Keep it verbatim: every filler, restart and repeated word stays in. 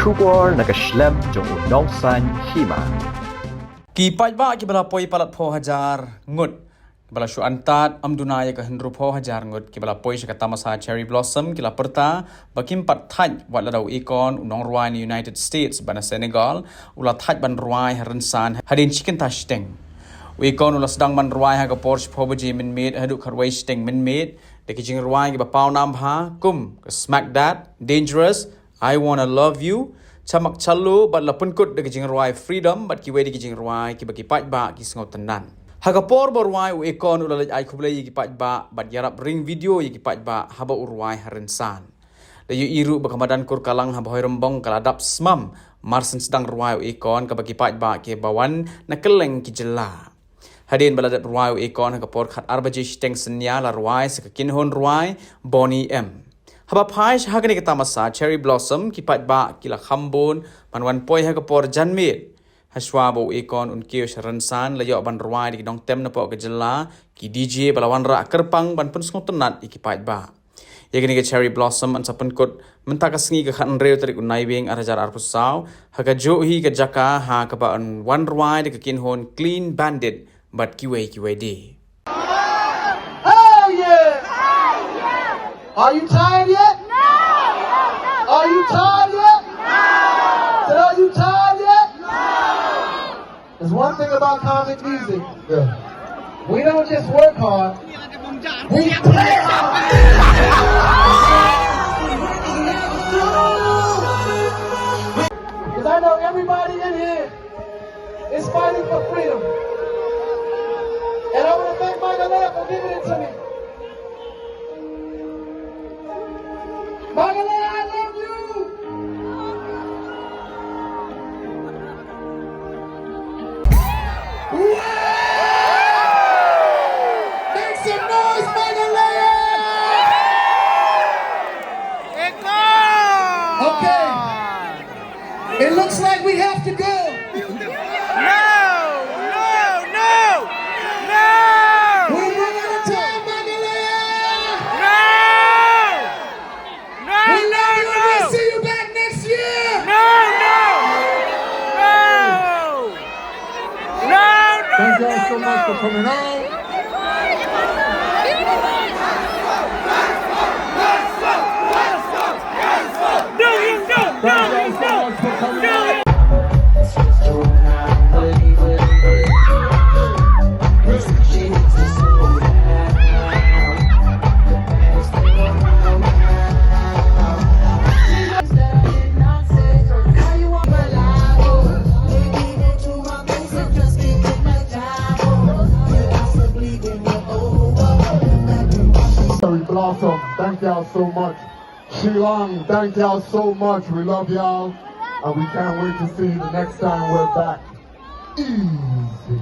Khubor na ka shlem jong u Nongsaiñ Hima. Ki paidbah kiba la poi palat phew hajar ngut kiba la shu antad ym duna ïa ka hynriewphew hajar ngut kiba la poi sha ka tamasa Cherry Blossom ki la pyrta ba kim pat thait wat lada u Akon, u nongrwai na United States bad na Senegal, u la thait ban rwai ha rynsan hadien shi kynta shiteng. U Akon u la sdang ban rwai ha ka por shiphew baje mynmiet haduh khatwei shiteng mynmiet da ki jingrwai kiba paw nam bha kum ka Smack That, Dangerous, I Wanna Love You, Chamak Challo bad la pynkut da ki jingrwai Freedom bad kiwei de ki jingrwai kiba ki paidbah ki sngewtynnat. Ha ka por ba rwai u Akon u la leit ai khublei ïa ki paidbah bad ïarap ring video ïa ki paidbah haba u rwai ha rynsan. La ïohi ruh ba ka madan kur Kalang ha Bhoirymbong ka la dap smam mar syn sdang rwai u Akon kaba ki paidbah kiba wan na kylleng ki jylla. Hadien ba la dep rwai u Akon ha ka por khatar baje shiteng synñia la rwai sa ka kynhun rwai Boney M. Haba phai sha ha kane ka tamasa Cherry Blossom ki paidbah ki la kham bun ban wan poi ha ka por janmiet. Hashwa ba u Akon un kiew sha rynsan la ïoh ban rwai da ki nongtem napoh ka jylla, ki DJ ba la wanrah kyrpang ban pynsngewtynnat ïa ki paidbah. Ïa kane ka Cherry Blossom yn sa pynkut mynta ka sngi ka khathynriew tarik u Naiwieng arhajar arphew saw ha kajuh hi ka jaka ha kaba yn wan rwai da ka kynhun Clean Bandit bad kiwei kiwei de. Hell yeah! Are you tired yet? Are you tired yet? Said, are you tired yet? There's one thing about Cosmic Music. Yeah. We don't just work hard. We play hard. Because I know everybody in here is fighting for freedom. And I want to thank Michael Lett for giving it to me. Michael Lett, I love you. Make some noise, Michael Lett! Okay. It looks like we have to go. No! No! No! No! We're running out of time, Michael Lett! No! No, we love you and we'll see you back next year. No, no, no, no, no. Thank you all so much for coming out. Thank you all so much for coming out. Blossom, thank y'all so much. Shillong, thank y'all so much. We love y'all. And we can't wait to see you the next time we're back. Easy.